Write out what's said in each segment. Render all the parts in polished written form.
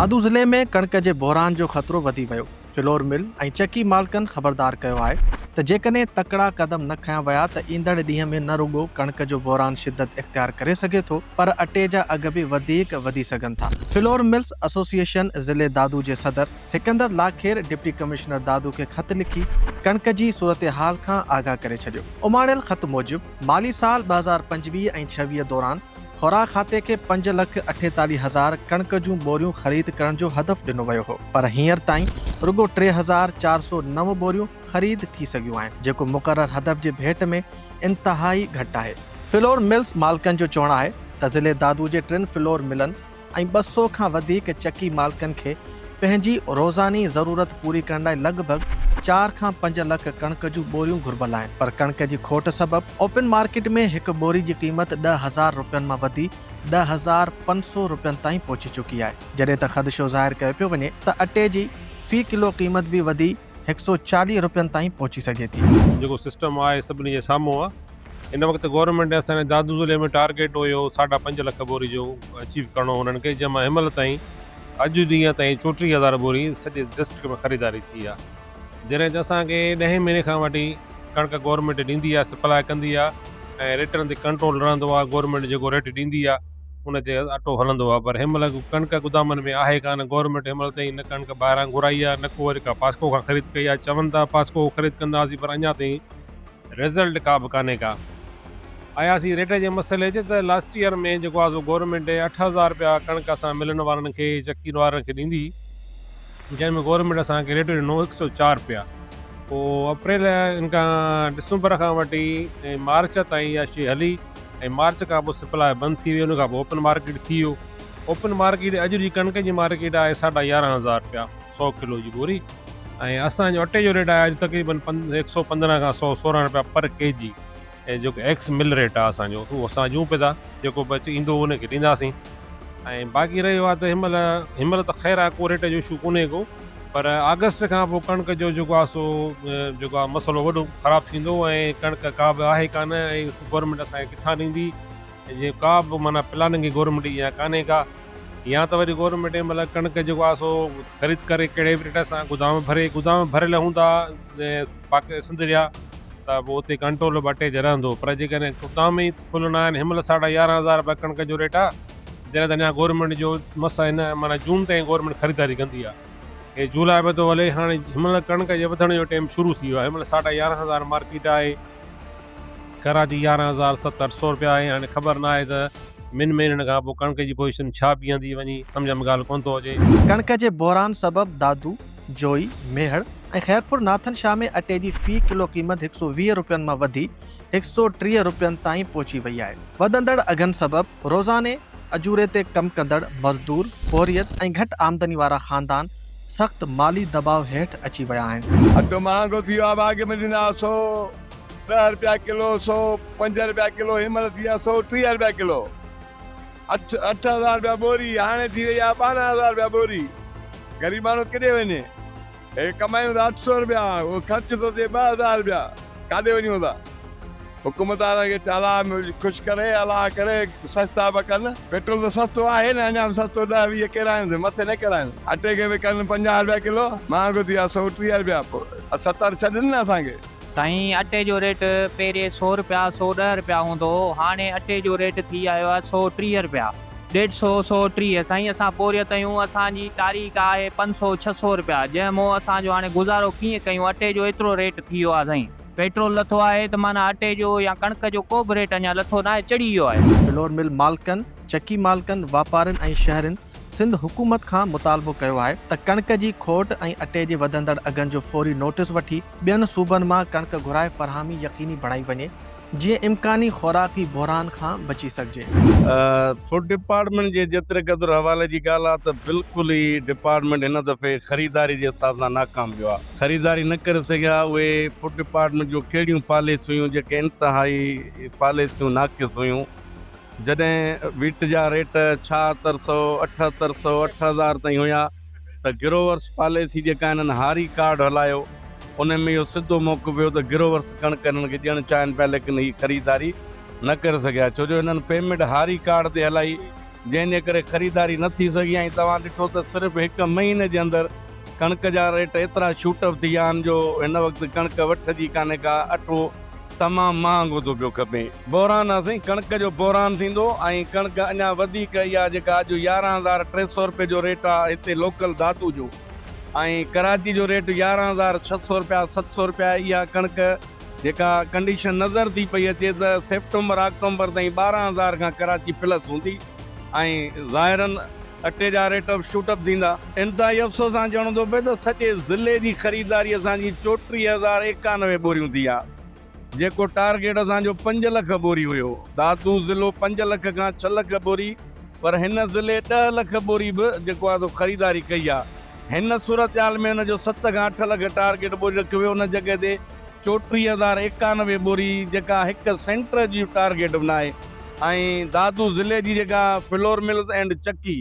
دادو ضلعي ۾ ڪڻڪ جي بحران جو خطرو وڌي ويو، فلور مل ۽ چڪي مالڪن خبردار ڪيو آهي ته جيڪڏهن تڪڙا قدم نه کنيا ويا ته ايندڙ ڏينهن ۾ نه رڳو ڪڻڪ جو بحران شدت اختيار ڪري سگهي ٿو پر اٽي جا اگهه به وڌيڪ وڌي سگهن ٿا. فلور ملز ايسوسيئيشن ضلعي دادو جي صدر سڪندر لاکير ڊپٽي ڪمشنر دادو کي خط لکي ڪڻڪ جي صورتحال کان آگاهه ڪري ڇڏيو. اماڻيل خط موجب مالي سال 2025 ۽ 26 دوران خوراڪ کاتي کي پنج لک اٺيتاليهه هزار ڪڻڪ جون ٻوريون خريد ڪرڻ جو هدف ڏنو ويو هو پر هينئر تائين رڳو 3409 ٻوريون خريد ٿي سگهيون آهن جيڪو مقرر هدف جي ڀيٽ ۾ انتهائي گهٽ آهي. فلور ملز مالڪن جو چوڻ آهي ته ضلعي دادو جي ٽن فلور ملن ۽ 200 کان وڌيڪ چڪي مالڪن کي پنهنجي روزاني ضرورت پوري ڪرڻ لاء لڳ ڀڳ چار کان پنج لک ڪڻڪ جون ٻوريون گهربل آهن پر ڪڻڪ جي کوٽ سبب اوپن مارڪيٽ ۾ هڪ ٻوري جي قيمت 10,000 رپين مان وڌي 10,500 رپين تائين پهچي چڪي آهي جڏهن ته خدشو ظاهر ڪيو پيو وڃي ته اٽي جي في ڪلو قيمت به وڌي 140 رپين تائين پهچي سگهي ٿي. جيڪو سسٽم آهي سڀني جي سامهون آهي. هن وقت گورنمينٽ اسان جي دادو ضلعي ۾ ٽارگيٽ هيو ساڍا پنج لک ٻوري جو اچيو ڪرڻو هو انهن کي جنهن مان هن مهل تائين اڄ ڏينهن تائين 34 هزار ٻوري سڄي ڊسٽرڪٽ ۾ خريداري ٿي آهي جڏهن ته اسان کي ڏهين مهيني کان وٺي ڪڻڪ گورنمينٽ ڏيندي آهي سپلاء ڪندي آهي ۽ ريٽن تي ڪنٽرول رهندو آهي گورنمينٽ جيڪو ريٽ ڏيندي آهي ان تي اٽو هلندو آهي پر هن مهل ڪڻڪ گدامن ۾ آهي ڪانه گورنمينٽ هن مهل تائين نه ڪڻڪ ٻاهران گهرائي آهي نه ڪو وري ڪا پاسڪو کان خريد ڪئي آهي چون ٿا پاسڪو خريد ڪنداسين پر اڃا تائين رزلٽ ڪا به ڪانهي ڪا. آياسين ريٽ جي مسئلي تي ته لاسٽ ايئر ۾ جيڪو آهي سو گورنمينٽ 8000 رپيا ڪڻڪ اسان ملن وارن کي چڪين وارن کي ڏيندي جنهن ۾ گورنمينٽ اسان کي ريٽ ڏنو 104 رپيا پوء اپريل ان کان ڊسمبر کان وٺي ۽ مارچ تائين اها شي هلي ۽ مارچ کان پوء سپلاء بند ٿي وئي ان کان پوء اوپن مارڪيٽ ٿي ويو اوپن مارڪيٽ اڄ جي ڪڻڪ جي مارڪيٽ آهي ساڍا 11 هزار رپيا سو ڪلو جي ٻوري ۽ اسان جو اٽي جو ريٽ آهي اڄ تقريبن 115 کان 116 رپيا پر ڪي جي ۽ جيڪو ايڪس مل ريٽ آهي اسان جو اهو اسان ڏيون پئي ٿا جيڪو به ايندو ان کي ڏينداسين ۽ باقي رهيو آهي ته هن مهل هن مهل ته خير آهي ڪو ريٽ جو اشو ڪونهي ڪو پر آگسٽ کان پوء ڪڻڪ جو جيڪو آهي سو جيڪو آهي مسئلو وڏو خراب ٿيندو ۽ ڪڻڪ ڪا به آهي ڪانه ۽ گورنمينٽ اسان کي ڪٿان ڏيندي جي ڪا به معنيٰ پلاننگ گورنمينٽ جي اها ڪانهي ڪا يا ته وري گورنمينٽ هن مهل ڪڻڪ جيڪو آهي سو خريد ڪري ڪهڙي به ريٽ سان گدام ڀري گدام ڀريل هوندا پاڪ سنڌ جا ته پوء اتي ڪنٽرول به اٽي تي رهندو پر جيڪڏهن گدام ئي فل نه آهن هن مهل ساڍا 11 هزار رپيا ڪڻڪ جو ريٽ آهي جڏهن ته اڃا گورنمينٽ جو مس هن معنيٰ جون تائين گورنمينٽ خريداري ڪندي آهي هي جولاء به ٿو هلي هاڻي هن مهل ڪڻڪ جي وڌڻ جو ٽيم شروع ٿي ويو آهي هن مهل ساڍا 11 هزار مارڪيٽ آهي ڪراچي 11 هزار ست اٺ سو رپيا آهي هاڻي خبر ناهي ته ٻن مهينن کان پوء ڪڻڪ جي پوزيشن ڇا بيهندي وڃي سمجهه ۾ ڳالهه ڪونه ٿو اچي. ڪڻڪ جي بحران سبب دادو، جوئي، ميهڙ ۽ خيرپور ناٿن شاهه ۾ اٽي جي في ڪلو قيمت 120 رپين مان وڌي 130 رپين تائين پهچي وئي آهي. وڌندڙ اگهن سبب روزاني اجوري تي ڪم ڪندڙ مزدور، پورهيت ۽ گهٽ آمدني وارا خاندان سخت مالي دٻاء هيٺ اچي ويا آهن. اٽو مهانگو ٿي ويو آهي اڳ ۾ ڏيندا هئا 110 رپيا ڪلو 105 رپيا ڪلو هن مهل ٿي ويا 130 رپيا ڪلو 8000 رپيا ٻوري هاڻي ٿي وئي آهي 12,000 رپيا ٻوري غريب ماڻهو ڪيڏي وڃي هي ڪمايون ٿا 800 رپيا اهو خرچ ٿو ٿئي 2000 رپيا ڪاڏي وڃون ٿا. حڪومت وارن کي چ الله خوش ڪري الله ڪري سستا به ڪن پيٽرول ته سستو آهي نه اڃا به سستو ڏهه 20 ڪيرائين مٿي نه ڪيرائين اٽي کي به ڪن 50 رپيا ڪلو مهانگو ٿي ويو آهي 130 رپيا پوء 70 ڇڏين نه اسان کي. سائين اٽي جو ريٽ پهرين سو رپيا 110 رپيا هوندو هو هاڻي اٽي جو ريٽ ٿي آيو آهي 130 رپيا ڏيڍ سو 130 سائين اسان پورهيت آهيون اسان جي تاريخ آهي 500 600 رپيا جنهن مون اسان جو هاڻي گذارو ڪيئن ڪيون اٽي جو ايترو ريٽ ٿي ويو آهي سائين. پيٽرول لٿو آهي ته معنيٰ اٽي جو يا ڪڻڪ جو ڪو به ريٽ اڃا لٿو ناهي چڙهي ويو آهي. فلور مل مالڪن، چڪي مالڪن، واپارين ۽ شهرين سنڌ حڪومت کان مطالبو ڪيو آهي ته ڪڻڪ جي کوٽ ۽ اٽي جي وڌندڙ اگهن جو فوري نوٽيس وٺي ٻين صوبن مان ڪڻڪ گهرائي فراهمي يقيني بڻائي وڃي جيئن امڪاني خوراڪي بحران کان بچي سگهجي. فوڊ ڊپارٽمينٽ جي جيتري قدر حوالي جي ڳالهه آ ته بلڪل ئي ڊپارٽمينٽ هن دفعي خريداري جي حساب سان ناڪام ويو آ. خريداري نه ڪري سگهيا اهي فوڊ ڊپارٽمينٽ جون ڪهڙيون پاليسيون هيون جيڪي انتهائي پاليسيون ناقص هيون جڏهن ويٽ جا ريٽ 76 سئو 78 سئو 8000 تائين هيا ته گروورس پاليسي جيڪا هنن هاري ڪارڊ هلايو ان ۾ اهو سڌو موقف هيو ته گروورس ڪڻڪ هنن کي ڏيڻ چاهين پيا ليڪن هي خريداري نه ڪري سگهيا ڇو جو هنن پيمينٽ هاري ڪارڊ تي هلائي. جنهن جي ڪري خريداري نه ٿي سگهي ۽ توهان ڏٺو ته صرف هڪ مهيني جي اندر ڪڻڪ جا ريٽ ايترا شوٽ اپ ٿي ويا آهن جو هن وقت ڪڻڪ وٺ جي ڪانهي ڪا اٽو تمام مهانگو ٿو پيو کپي. بحران آ سائين ڪڻڪ جو بحران ٿيندو ۽ ڪڻڪ اڃا وڌيڪ اها جيڪا اڄ 11300 رپئي جو ريٽ آ هتي لوڪل دادو جو ۽ ڪراچي جو ريٽ 11600 رپيا 700 رپيا اها ڪڻڪ جيڪا ڪنڊيشن نظر ٿي پئي اچي ته سيپٽمبر آڪٽومبر تائين 12000 کان ڪراچي پلس هوندي ۽ ظاهرن اٽي جا ريٽ به شوٽ اپ ٿيندا. انتهائي افسوس سان چوڻو ٿو پئي ته سڄي ضلعي جي خريداري اسان جي 34091 ٻوريون ٿي آ جيڪو ٽارگيٽ اسان جو پنج لک ٻوري هيو. دادو ضلعو پنج لک کان ڇهه لک ٻوري پر هن ضلعي ڏهه لک ٻوري به جيڪو آ سو خريداري ڪئي آ. هن صورتحال ۾ ان جو ست کان اٺ لک ٽارگيٽ ٻوري رکيو ويو ان جڳهه تي 34091 ٻوري جيڪا هڪ سينٽر جي ٽارگيٽ به ناهي ۽ دادو ضلعي جي جيڪا فلور ملز اينڊ چڪي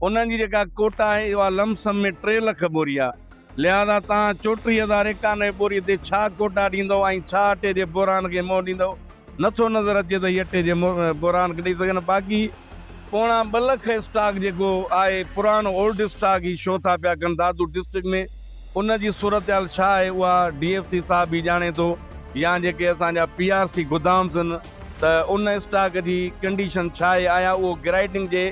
انهن جي جيڪا ڪوٽا آهي اها لم سم ۾ ٽي لک ٻوري آهي لهذا توهان 34091 ٻوري تي ڇا ڪوٽا ڏيندؤ ۽ ڇا اٽي جي بحران کي منهن ڏيندؤ نٿو نظر اچي ته هي اٽي جي بحران کي ڏئي سگهن باقي پوڻا ٻه لک اسٽاڪ جيڪو آهي پراڻو اولڊ اسٽاڪ هي شو ٿا پيا ڪن دادو ڊسٽرڪٽ ۾ ان جي صورتحال ڇا آهي اها ڊي ايف سي صاحب ئي ڄاڻي ٿو يا جيڪي اسان جا پي آر سي گدامز آهن ته ان اسٽاڪ جي ڪنڊيشن ڇا آهي آيا اهو گرائيڊنگ جي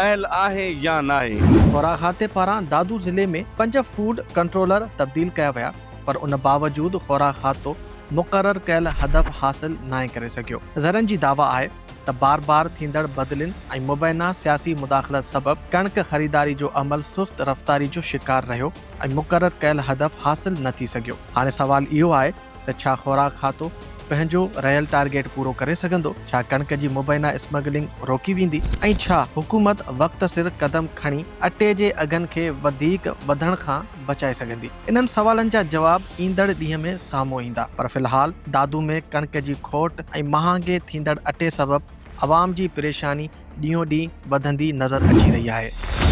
اهل آهي يا ناهي. خوراڪ کاتي پاران دادو ضلعي ۾ پنج فوڊ ڪنٽرولر تبديل ڪيا ويا پر ان باوجود خوراڪ کاتو مقرر ڪيل هدف حاصل ناهي ڪري سگهيو. ذريعن جي دعويٰ آهي ته بار بار ٿيندڙ بدلين ۽ مبينا سياسي مداخلت سبب ڪڻڪ خريداري جو عمل سست رفتاري جو شڪار رهيو ۽ مقرر ڪيل هدف حاصل نه ٿي سگهيو. هاڻي سوال اهو آهي ته ڇا خوراڪ کاتو پنهنجو رهيل ٽارگيٽ پورو ڪري سگهندو؟ ڇا ڪڻڪ جي مبينا اسمگلنگ روڪي ويندي؟ ۽ ڇا حڪومت وقت سر قدم کڻي اٽي جي اگهن کي وڌيڪ وڌڻ کان بچائي سگهندي؟ انهن سوالن جا جواب ايندڙ ڏينهن ۾ سامهون ايندا پر في الحال دادو ۾ ڪڻڪ جي کوٽ ۽ مهانگي ٿيندڙ اٽي سبب عوام جي پريشاني ڏينهون ڏينهن وڌندي نظر اچي رهي آهي.